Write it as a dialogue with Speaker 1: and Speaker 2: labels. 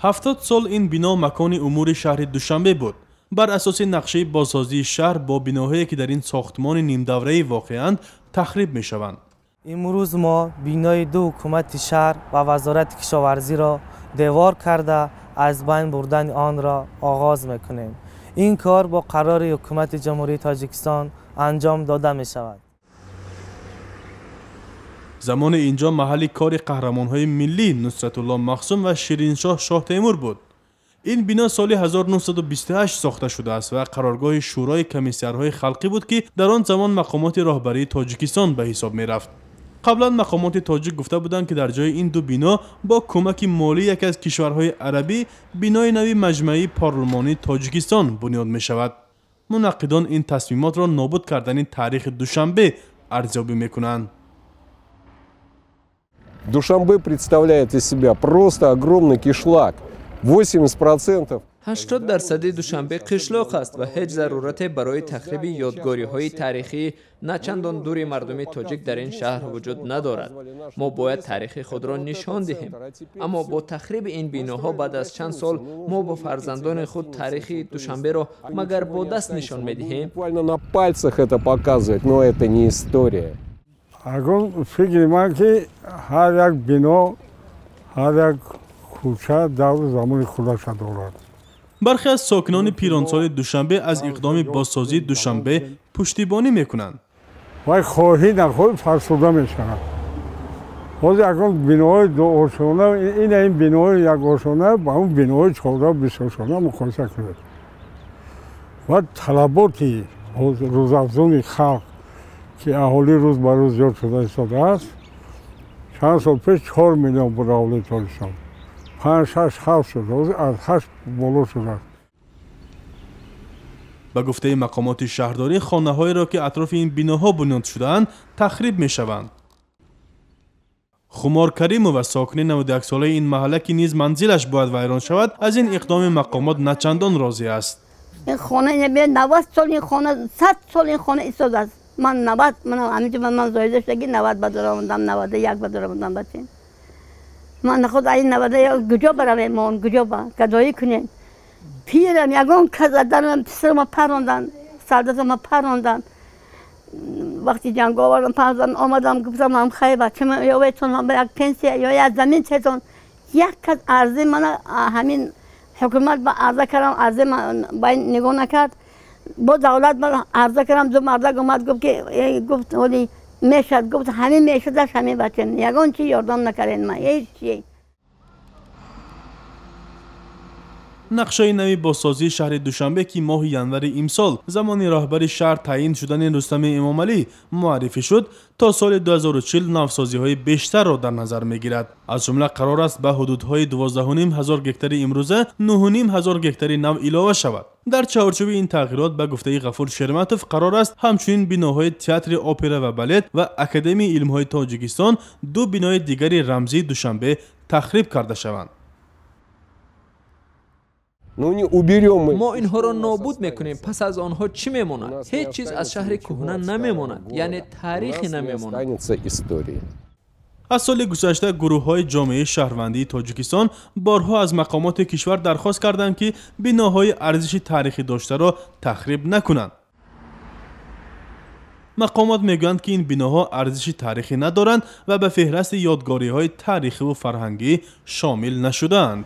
Speaker 1: 70 сол ин бино макони умури шаҳри Душанбе буд. Бар асоси нақшаи бозсозии шаҳр бо биноҳое ки дар ин сохтмони нимдавраӣ воқеанд тахриб мешаванд.
Speaker 2: Имрӯз мо бинои ду ҳукумати шаҳр ва вазорати кишоварзиро девор карда аз байн бурдани онро оғоз мекунем. Ин кор бо қарори ҳукумати Ҷумҳурии Тоҷикистон анҷом дода мешавад.
Speaker 1: Замони инҷо маҳалли кори қаҳрамонҳои миллӣ Нусратулло Махсум ва Шириншоҳ Шоҳтемур буд. Ин бино соли 1928 сохта шудааст ва қароргоҳи Шӯрои комиссарҳои халқӣ буд, ки дар он замон мақомоти роҳбарии Тоҷикистон ба ҳисоб мерафт. Қаблан мақомоти тоҷик гуфта буданд, ки дар ҷои ин ду бино бо кӯмаки молии яке аз кишварҳои арабӣ бинои нави маҷмаи парлумонии Тоҷикистон бунёд мешавад. Мунаққидон ин тасмимотро нобуд кардани таърихи Душанбе арзёбӣ мекунанд.
Speaker 3: Душанбе представляет из себя просто огромный кишлак. 80%.
Speaker 4: 80% Душанбе қишлоқ аст ва ҳеҷ зарурате барои тахриби ёдгориҳои таърихӣ на чандон дури мардуми тоҷик дар ин шаҳр вуҷуд надорад. Мо бояд таърихи худро нишон диҳем. Аммо бо тахриби ин биноҳо баъд аз чанд сол мо бо фарзандони худ таърихи Душанберо магар бо даст нишон медиҳем?
Speaker 3: Буквально на пальцах это показывать, но это не история.
Speaker 5: Агар фикри ман, ки ҳар як бино, ҳар як кӯча давру замони худаша дорад.
Speaker 1: Бархе аз сокинони пиронсоли Душанбе аз иқдоми бозсозии Душанбе пуштибонӣ мекунанд.
Speaker 5: Вай хоҳӣ нахоҳӣ фарсуда мешавад. Ҳозир ягон биноҳои дуошона, ина ин биноҳои якошона ба он биноҳои чорда бисёршона муқоиса кунед. Ва талаботи рӯзафзуни халқ, ки аҳолӣ рӯз ба рӯз зиёд шуда истодааст. Чанд сол пеш 4 миллион буд аҳолии Тоҷикистон, панҷ, шаш, ҳафт шуд, ҳозир аз ҳашт боло шудааст.
Speaker 1: Ба гуфтаи мақомоти шаҳрдорӣ, хонаҳоеро ки атрофи ин биноҳо бунёд шудаанд, тахриб мешаванд. Хумор Каримова, сокини 91-солаи ин маҳалла, ки низ манзилаш бояд вайрон шавад, аз ин иқдоми мақомот начандон розӣ аст.
Speaker 6: Ин хона 90 сол, ин хона 100 сол ин хона истодааст. Ман 90, ман ҳаминҷо ман зоида шудаги, 90 ба дор омадам, 91 ба дор омадам. Бачем, ман худ ай 91 куҷо баравем, мо куҷо ба гадоӣ кунем? Пирам, ягон кас дарам. Писарама парондан, солдатама парондан, вақти ҷанг овардам, парондан. Омадам, гуфтам: ҳам хай, бачама, ё ветон як пенсия, ё як замин четон. Як кас арзи мана ҳамин ҳукумат ба арза кардам, арзи ба нигоҳ накард. Бо давлат ба арза кардам, ду мардак омад, гуфт ки гуфт ҳоли мешад, гуфт ҳамин мешудаш. Ҳамин бачам ягон чи ёрдам накардем, ма ҳеҷ чи.
Speaker 1: Нақшаи нави бозсозии шаҳри Душанбе, ки моҳи январи имсол замони роҳбари шаҳр таъин шудани Рустами Эмомалӣ муаррифӣ шуд, то соли 2040 навсозиҳои бештарро дар назар мегирад. Аз ҷумла қарор аст ба ҳудудҳои 12 ҳазор гектари имрӯза 9 ҳазор гектари нав илова шавад. Дар чаҳорчӯби ин тағйирот, ба гуфтаи Ғафур Шерматов, қарор аст ҳамчунин биноҳои Театри опера ва балет ва Академияи илмҳои Тоҷикистон, ду бинои дигари рамзии Душанбе, тахриб карда шаванд.
Speaker 3: Ну не уберем мы.
Speaker 4: Мо инҳоро нобуд мекунем, пас аз онҳо чӣ мемонад? Ҳеҷ чиз аз шаҳри кӯҳна намемонад, яъне таърихе намемонад.
Speaker 3: Останется истории.
Speaker 1: Аз соли гузашта гурӯҳҳои ҷомеаи шаҳрвандии Тоҷикистон борҳо аз мақомоти кишвар дархост карданд, ки биноҳои арзиши таърихӣ доштаро тахриб накунанд. Мақомот мегӯянд, ки ин биноҳо арзиши таърихӣ надоранд ва ба феҳрасти ёдгориҳои таърихиву фарҳангӣ шомил нашудаанд.